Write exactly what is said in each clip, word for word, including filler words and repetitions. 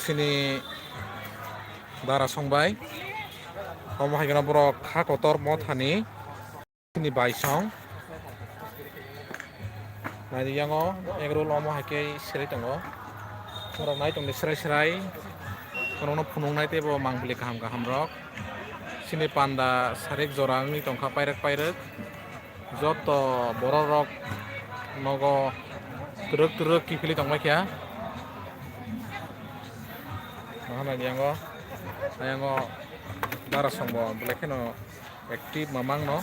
Chini dara songbai. Omo hai kheno borok kha kotor mothani. Chini bai song. Naidi yango egg roll omo hai khe serai tongo. Borok nai tongdi serai serai. Borokno phunuknai teibo mangpili kaham kaham rok. Chini panda sarik jora wngwi tongkha pairwk pairwk. Joto borok rok nogo twrwk twrwk kiphilwi tongbai kha. Mahanai yango, yango dara songbo belai kheno active mamang no.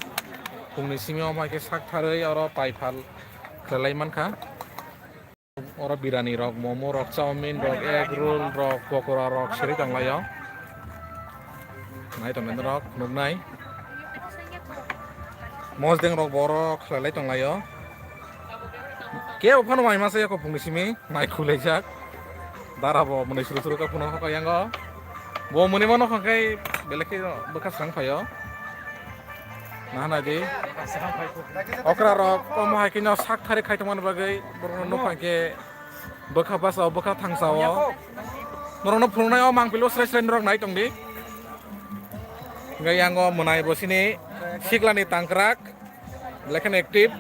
Phungni simi omo hai khe sak tharwi oro pai phal khlai mankha. Oro birani rok, momo rok, chowmin rok, egg roll rok, pokora rok siri tonglaio. Nai tongmani rok nuknai. Mosdeng rok borok khlai tonglaio. Kebo phano mai masa yako phungni simi nai khulaijak. Dara bo mwnwi suru suru khe phunuk kha yango. Bo mwnwi mano kha khe belai khe bwkha swrang phaio. Nahana di. Okra rok omo hai khe no sak thari khai tongmani bagwi borokno nukha khe bwkha basa o bwkha thangsa o. Norokno phunuknai o mangpili o srai srai norok nai tongdi. Hingke yango mwnai bo sini siklani tangkrak, belai kheno active,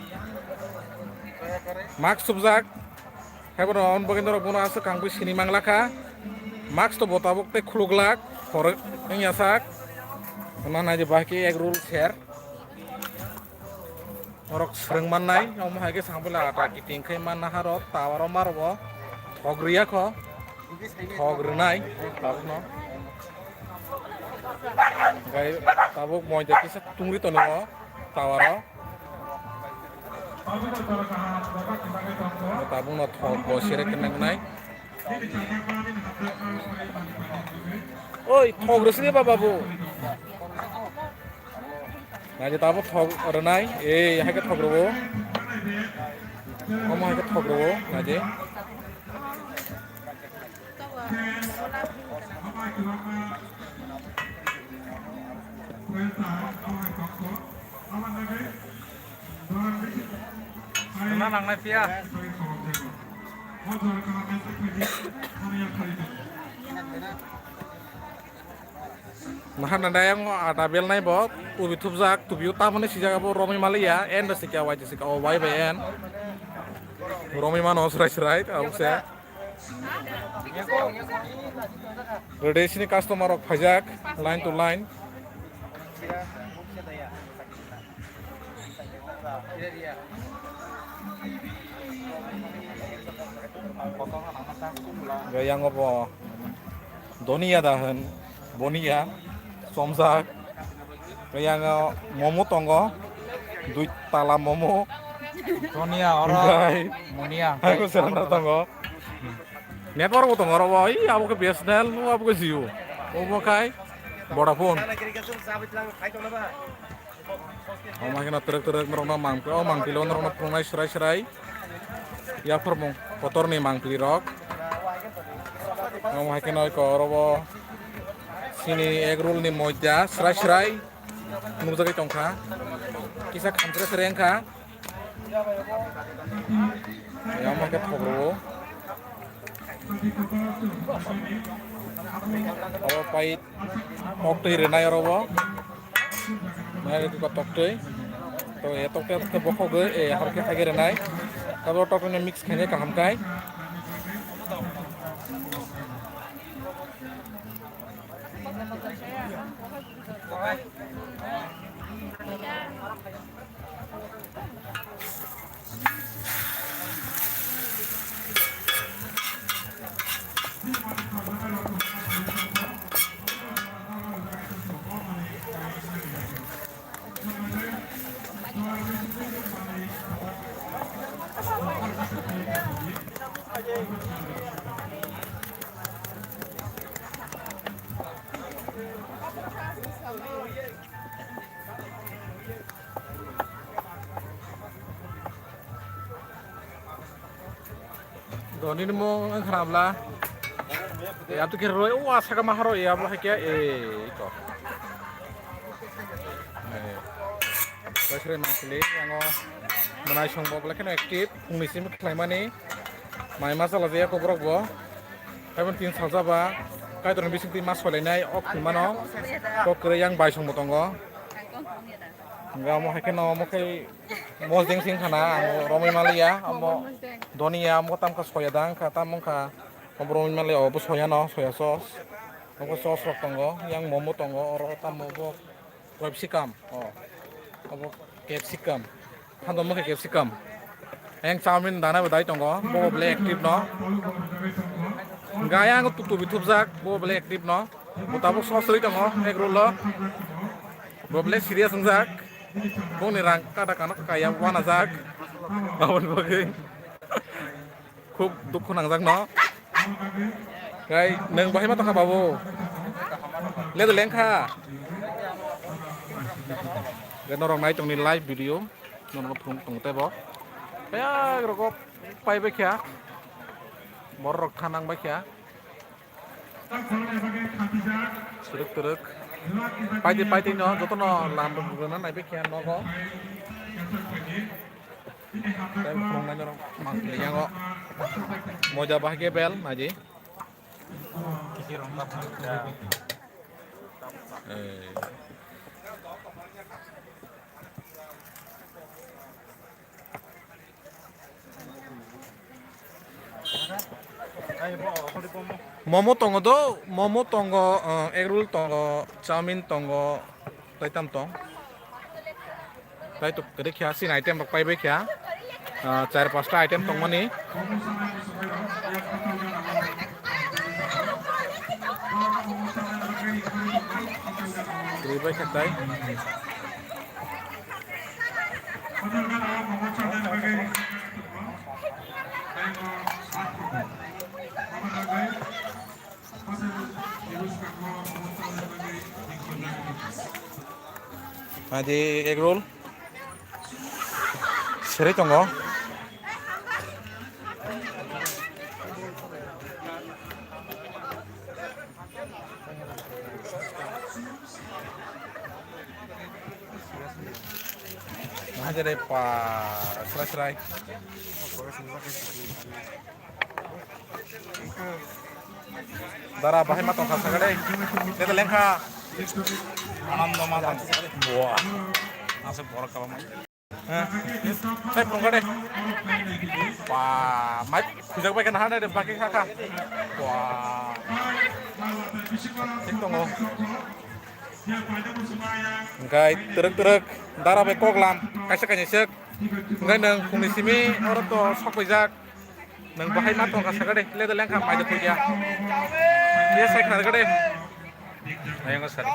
mask subjak, haibono on bagwi norok bono aswk kangwi sini manglakha, mask to bo tabuk tei khuluglak, hor wngya sak, hwnna nai di bahai khe egg roll ser. Norok swrwng mannai, omo hai khe samphela ata kiting khai manna harok, tower o marobo thok rwya kho, thok rwnai tabukno. Hingke tabuk moida kisa tungri tongo tower o. Tabukno thok bo sere khe nangnai. Oi, thok rwsini ba babu. Naidi tabuk thok rwnai, ei, hai khe thok rwo. Omo hai khe thok rwo, naidi. Rwna nangnai phiya. Naharnai ayang o ada belnai bo, tubi thupjak, tubi o tamoni sijak abo romwi maliya, N da sikya, Y da sikya, o Y bai N. Romwi mano srai srai, abo se. Rede sini customer rok phaijak, line to line. Hingke yang bo doniya da hwn, boniya, chomjak. Hingke yang momo tongo, dui tala momo. Doniya oro, hingke moniya. Hai ko serang tongo. Network bo tongo oro bo, oi, abo ke B S N L, abo ke Jio. Obo khai Vodafone. Omo hai kheno twrwk twrwk norokno mangpili, o mangpili o norokno phunuknai swrai swrai. Yaphar mung kotorni mangpili rok. Omo hai kheno eko oro bo sini egg roll ni moida swrai swrai nukjagwi tongkha. Kisa khamsre sre wngkha. Yang mankhe thok rwo. Abo pai tok twi rwnai oro bo. Nai rw tok twi. To e tok twi bokhogwi e hor khe khai rwnai. Abo tok twi mix khainai kaham khai. Doni ni mung wng khna bla. Ya tu khe roi o asaka ma haro ya bla hakya e ko. Basre ma sili yango mwnai song bo bla kheno active phungni sim khlaimani. Mai ma sala je ko borok bo. Kaibo tin salsa ba, Kaitorni bisingtwi ma solainai o khumano kok kwrwi yang bai songbo tongo. Hwnba omo hai kheno omo khai mosdeng sing khana ang romwi manliya, omo doniya, omo tamkha soya da wngkha, tamo wngkha obo romwi manliya, obo soya no, soya sauce. Obo sauce rok tongo, yang momo tongo, oro tamo bo capsicum, o, obo capsicum. Hando mokhe capsicum. Yang chowmin dana bo dai tongo, bo ble active no. Gaya ang tutu bi thupjak, bo ble active no. Bo tabuk sauce rwi tongo, egg roll o. Bo ble serious wngjak. Bongni rang kada kano kaya wanajak. Aboni bagwi. Khub dukhu nangjak no. Kai nwng bahai ma tongkha babu? Ledo lengkha. Ge norok nai tongni live video. Nono phung tong tebo. Kaya rokok pai bai kha. Bor rok thanang bai kha. Twrwk twrwk. Paidi paidi no jotono lam rwna naibe khe nogo. Tei phunuknai norok mangpili yango. Moja bahai khe bel naidi. Eh. Momo tongo do, momo tongo, uh, egg roll tongo, chowmin tongo, tei tam tong. Tei to kwrwi kha, chini item rok pai bai kha. Ah, char pasta item tongmani. Kwrwi bai kha tei. Adi egg roll. Serai tongo. Mahajere pa serai serai. Dara bahai ma tongkha sakha de. Tete lengkha. Anando ma tong. Buah. Asa borok kaba ma. Hah? Sai pungkha de. Wah, mai khujak bai kana hana de baki kha kha. Wah. Thik tongo. Hingkai twrwk twrwk dara bai kok lam kaisa kainwi swk. Hingkai nwng phungni simi oro to sok paijak. Nwng bahai ma tongkha sakha de, le de lengkha mai de puja. Ye sai khna de. Ayango sari.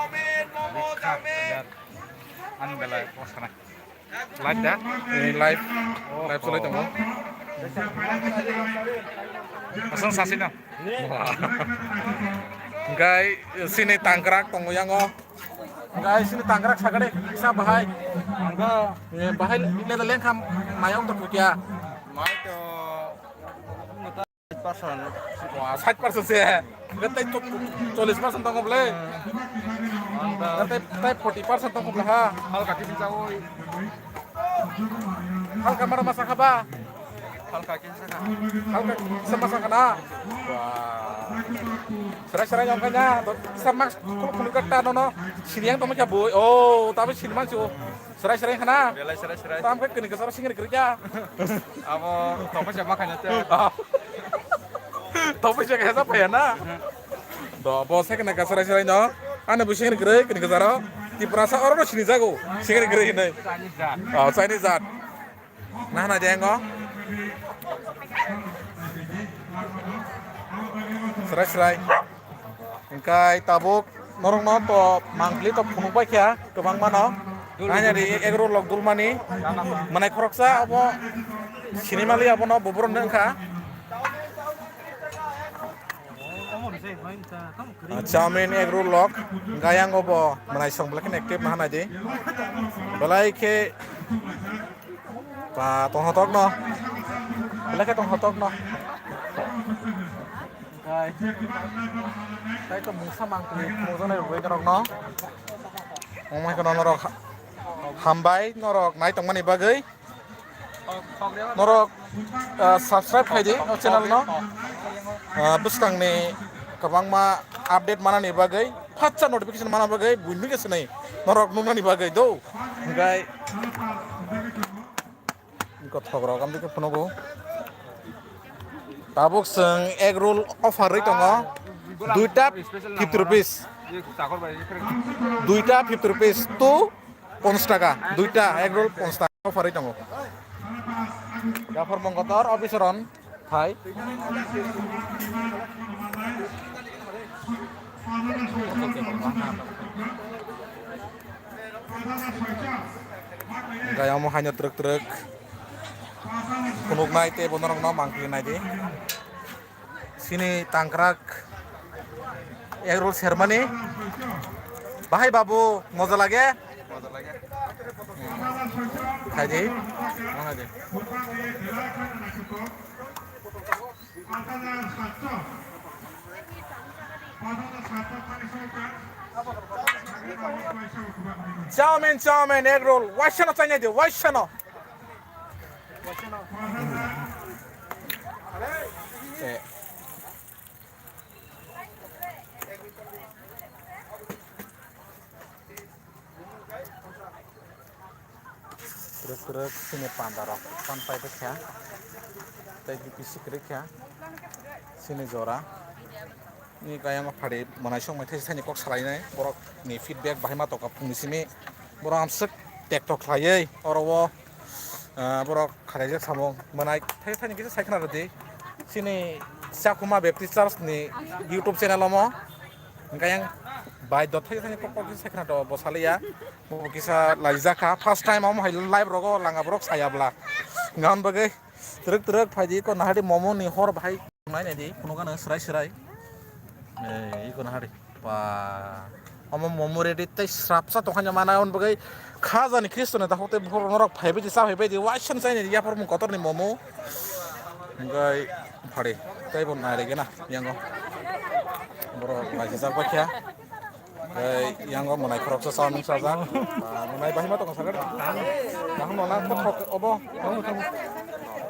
An belai bosana. Live da? Eh, live. Live cholai tongo. Aswng sasi no. Hingkai sini tangkrak tongo yango. Hingkai sini tangkrak sakha de, kisa bahai. Hingka. Eh, bahai le de lengkha mai ong to puja. Mai to. Percent. Wah, sait percent se. Tei chollis percent tongo bole. Tei, tei forty percent tongo bole ha. Halka tiffin chawi. Halka mara masa kha ba? Halka kisa kha. Halka kisa masa kha na? Wah. Serai serai yong kanya. Kisa mask khuluk khuluk kata nono. Sini yang tongma kya boi. Oh, tapi sini man si oh. Serai serai khana? Belai serai serai. Tam khe kini kesara singri kri kya? Abo topoi se makhanya te. Topoi se kesa paya na? Do bo se kene kesara serai no. Ane bo singri kri kini kesara. Tiprasa oro no sini jago. Singri kri hinai. Chinese jat. Oh, Chinese jat. Nah na jengo. Serai serai. Hingkai tabuk norokno to mangpili to phunuk bai kha kwbangma no. Nanya di egg roll rok dulmani. Manai khoroksa obo sinimali abono buburok wngkha. Ah, chowmin egg roll rok hingkai yang obo manai song belai kheno active ma hanai di. Belai khe ba tonghotok no. Belai khe tonghotok no. Hingkai, tai to mungsa mangpili phunukjaknai rwgwi norokno. Omo hai kheno norok ha-, hambai norok nai tongmani bagwi. Norok, ah, subscribe khai di o channel no. Ah, bwskangni kwbangma update manani bagwi, phatsa notification mana bagwi, buini khe swnwi norok nuknani bagwi do. Hwnkhe kothok rok amtwi khe phunukgo. Tabuk chwng egg roll offer rwi tongo, duita fifty rupees, duita fifty rupees to ponchash taka, duita egg roll ponchash taka offer rwi tongo. Gafar Mongotor officer on. Hai. Gaya mo haino truk truk. Kunuk nai te bonorok no mangkli nai di. Sini tangkrak. Egg roll sermani. Bahai babu, moja lage? Khai di. Mana di? Chowmin, chowmin, egg roll. Waisano chainai di, waisano. Eh. Kwrwk kwrwk sini panda rok pan pai kha, tei bisi kwrwk kha sini jora. Ni kaya ma phari mwnai songmai thaisa thaini kok salainai, borok ni feedback bahai ma tongkha phungni simi, borok amswk tektok khlaiwi oro o, ah, borok khalaijak samung mwnai thaisa thaini kisa sai khna rwdi. Sini Chakhuma Baptist Church ni YouTube channel omo hwnkhe yang bai dot thaisa thaini kok kok kisa sai khna to bo saliya, bo kisa laijak kha first time omo hai live rogo langa borok saya bla. Ngan bagwi twrwk twrwk phaidi ko nahadi momo ni hor bahai. Nai nai di, phunukgano swrai swrai. Eh, iko nahari. Pa. Omo momo ready tei srapsa tongkha mano, on bagwi kha jani Khristo ni dakhok tei bukhuk rok phaibai di, cha phaibai di, waisa ni chaini yapharmung kotor ni momo. Hingkai phari tei bo nai rege na yango. Borok laisijak bai kha. Tei yango mwnai khoroksa chao nung chajak. Ah, mwnai bahima tongkha sakha. Nahung nona kothok obo.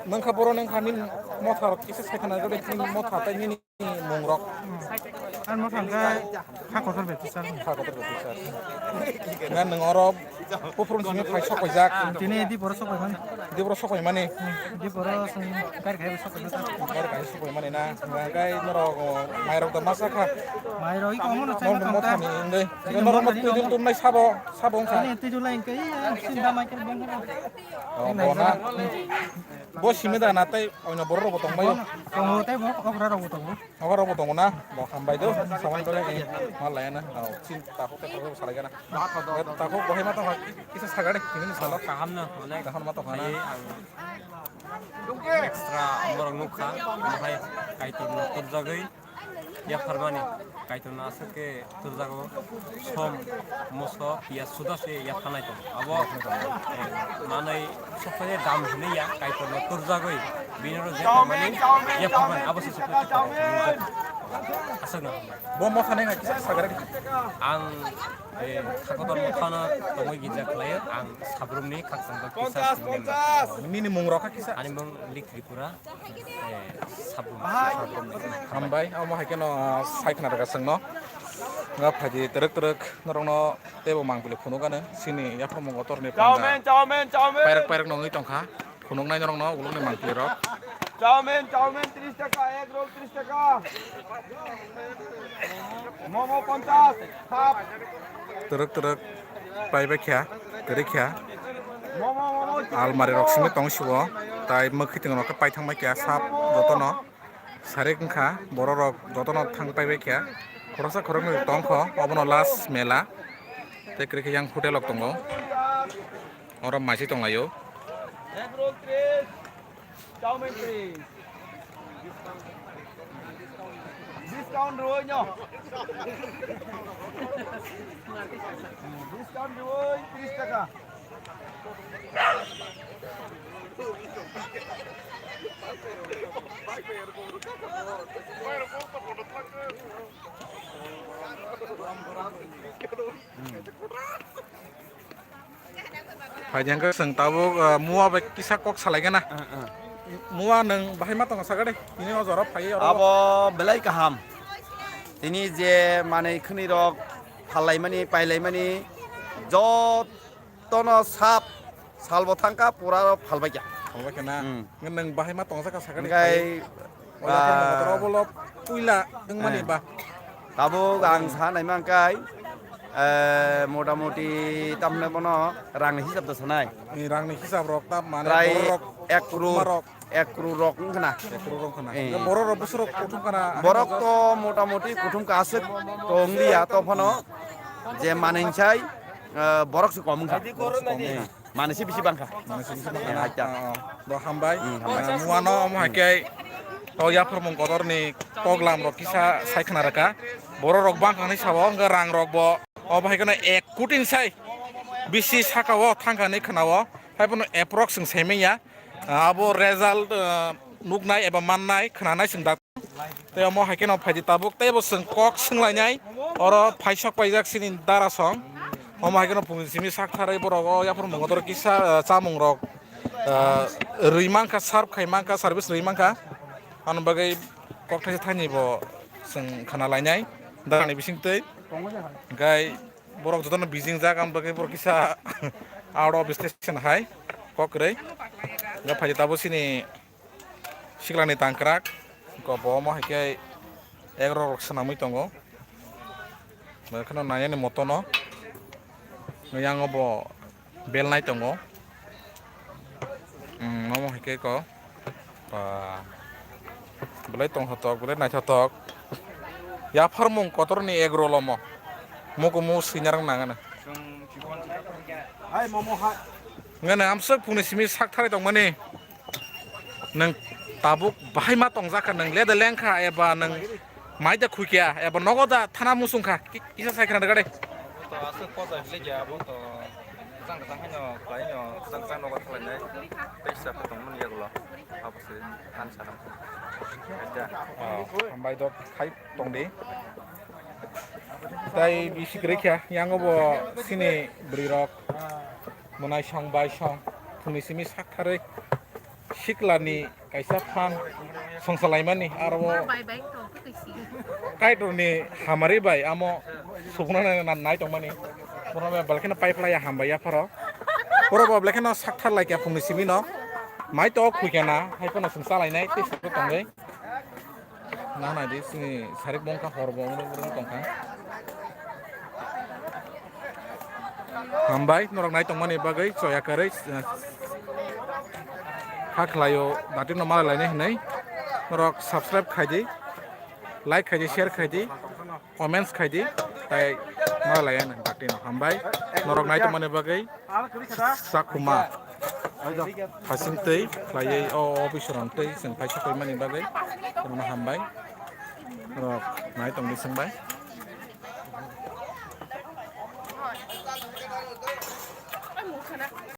Nungkha boro nungkha nini motha rok kisa saikha nai gode nini motha tei nini mung rok. Ang motha hwnkhe kha kotor bai tisar. Kha kotor bai tisar. Ngan nung oro Buphuruni simi phai sok paijak. Tini di borok sok paimani. Di borok sok paimani. Di borok song kar khai sok paimani. Kar khai sok paimani na. Hingkai norok, oh, mairok da masa kha. Mairok iko omono chai. Norok motha ni hingde. Iko norok motha ni twijul tumnai sabo, sabo wngkha. Tini twijul lai hingke, iya, sin da mai khe bong kha. Oh, bo na. Bo simi da na tei oino borok rok bo tong bai. Tongo tei bo okra rok bo tongo. Okra rok bo tongo na. Bo hambai do. Samani dole ni. Mal lai na. Oh, sin ta ko ta ko salai gana. Takhuk bahai ma tongkha, kisa sagari, tini ni salo. Kaham no, onek. Kaham ma tongkha na. Hai, ang extra borok nukha, bahai Kaitor no turjagwi yapharmani, Kaitor no aswk khe turjago, som, moso, piyaj suda se yapharnai tongo. Abo, eh, manwi sokphai dam hinwi ya, Kaitor no turjagwi, bini oro je yapharmani, yapharmani, abo se sokphai aswk no. Bo motha nai kisa sagari. Ang Eh, Thakotor mothano tongwi gija khlaio, ang Sabrumni khakchangma kisa songwi. Nini mung rok kha kisa? Ani mung Lik Tripura, eh, Sabrum. Hambai, omo hai kheno, ah, sai khna rwkha chwngno. Nga phaidi twrwk twrwk norokno teibo mangpili phunukgano, chini yaphang mung otorni panda. Chowmin, chowmin, chowmin. Pairok pairok nongwi tongkha. Phunuknai norokno ulukni mangpili rok. Chowmin, chowmin tris taka, egg roll tris taka. Momo ponchas, half. Twrwk twrwk paibai kha, kwrwi kha. Momo, momo, almari rok simi tong sibo, tai mwkhwtwng rok khe paithang bai kha sap jotono. Sarik wngkha, borok rok jotono thang paibai kha. Khoroksa khoroknwi tongkho, obono last mela. Tei kwrwi khe yang hotel rok tongo. Oro maising tonglaio. Egg roll tris, chowmin tris. Discount rwui no. Discount rwui tris taka. Phaidi hwnkhe chwng tabuk, ah, mua bai kisa kok salaigana. Ah, ah. Mua nwng bahai ma tongo sakha de, tini o jora phaiwi oro. Abo belai kaham. Tini je manwi khwnwi rok phallaimani, pailaimani, jotono sap salbo thangkha, pura rok phalbaikha. Phalbaikha na? Hmm. Nwng bahai ma tongo sakha sakha de. Hwnkhe, phaiwi. Oya ah, kono motor obo lo puila wngmani eh, ba. Tabuk ang sa naima hwnkhe, eh, motamoti tamhwnai bono rangni hisab da sanai. Ni rangni hisab rok ta mane prai borok ek crore rok. Ek crore rok wngkhana. Ek crore wngkhana. Eh. Borok rok bwswk rok kuthum kana? Borok to motamoti kuthum ka aswk to wngliya to phano je manwi sai, eh, borok se kom wngkha. Borok se kom wngkha. Eh. Manwi se bisi bangkha. Manwi se bisi bangkha na? Eh, haita. Ah, ah. Bo hambai. Hmm, hambai. Ah, muano omo hai khe to yapharmung kotorni koklam rok kisa sai khna rwkha. Borok rok bangkha hinwi sabo, wngkha rang rok bo. Obo hai kheno ek kutin sai bisi saka o thangkha hinwi khna o. Hai phano approx wng sai manya. Ah, abo result, ah, nuknai eba mannai, khnanai chwng da. Tei omo hai kheno phaidi tabuk, tei bo chwng kok swnglainai. Oro phaisok paijak chini dara song. Omo hai kheno phungni simi sak tharwi borok o yapharmung kotor kisa, ah, chamung rok, ah, rwi mankha, serve khai mankha, service rwi mankha. Ano bagwi kok thaisa thaini bo chwng khna lainai darani bisingtwi. Gai borok jotono bijingjak, ang bagwi borok kisa out of station hai kok kwrwi. Gai phaidi tabuk chini siklani tangkrak, ko bo omo hai khe egrok rok swnamwi tongo. Bai kheno nainani motono, yang bo belnai tongo. Hmm, omo hai khe ko, ba, belai tongthotok, belai naithotok. Yapharmung kotorni egrol omo. Mukumu swina rang nangana. Hai momo hai. Ngana amswk phungni simi sak tharai tongmani. Nwng tabuk bahai ma tongjak kha, nwng leda lengkha eba nwng mai da khuikya eba nogo da thana musung kha, ki-, kisa sai khna rwgade. To aswk posa hile kya abo to jang jang haino khlaino jang jang nogo khlainai tei sa tongmani yagulo abo se than sanam. Acha. Oh, hambai dok khai tongdi. Tai bisi kwrwi kha, yango bo sini bwrwi rok mwnai song bai song phungni simi sak tharwi siklani kaisa phan songsa laimani aro o Kaitorni hamari bai amo subukna nai tongmani. Bono belai kheno pai phlai ya hambai ya pharo. Borok bo belai kheno sak thar lai kha phungni simi no. Mai to khui khe na hai phano chwng cha lainai tei sak tongwi. Nang nai di, chini sarik bongkha hor bo wng wng tongkha. Hambai, norok nai tongmani bagwi choya kwrwi, eh, kha khlaio, dati no malai lainai hinwi. Norok subscribe khai di, like khai di, share khai di, comments khai di, tai malai lainai dati no. Hambai, norok nai tongmani bagwi. Sakuma. Phasing twi khlaiwi o office rok twi chwng phai sokoimani bagwi tongno hambai. Rok nai tongdi chwngbai.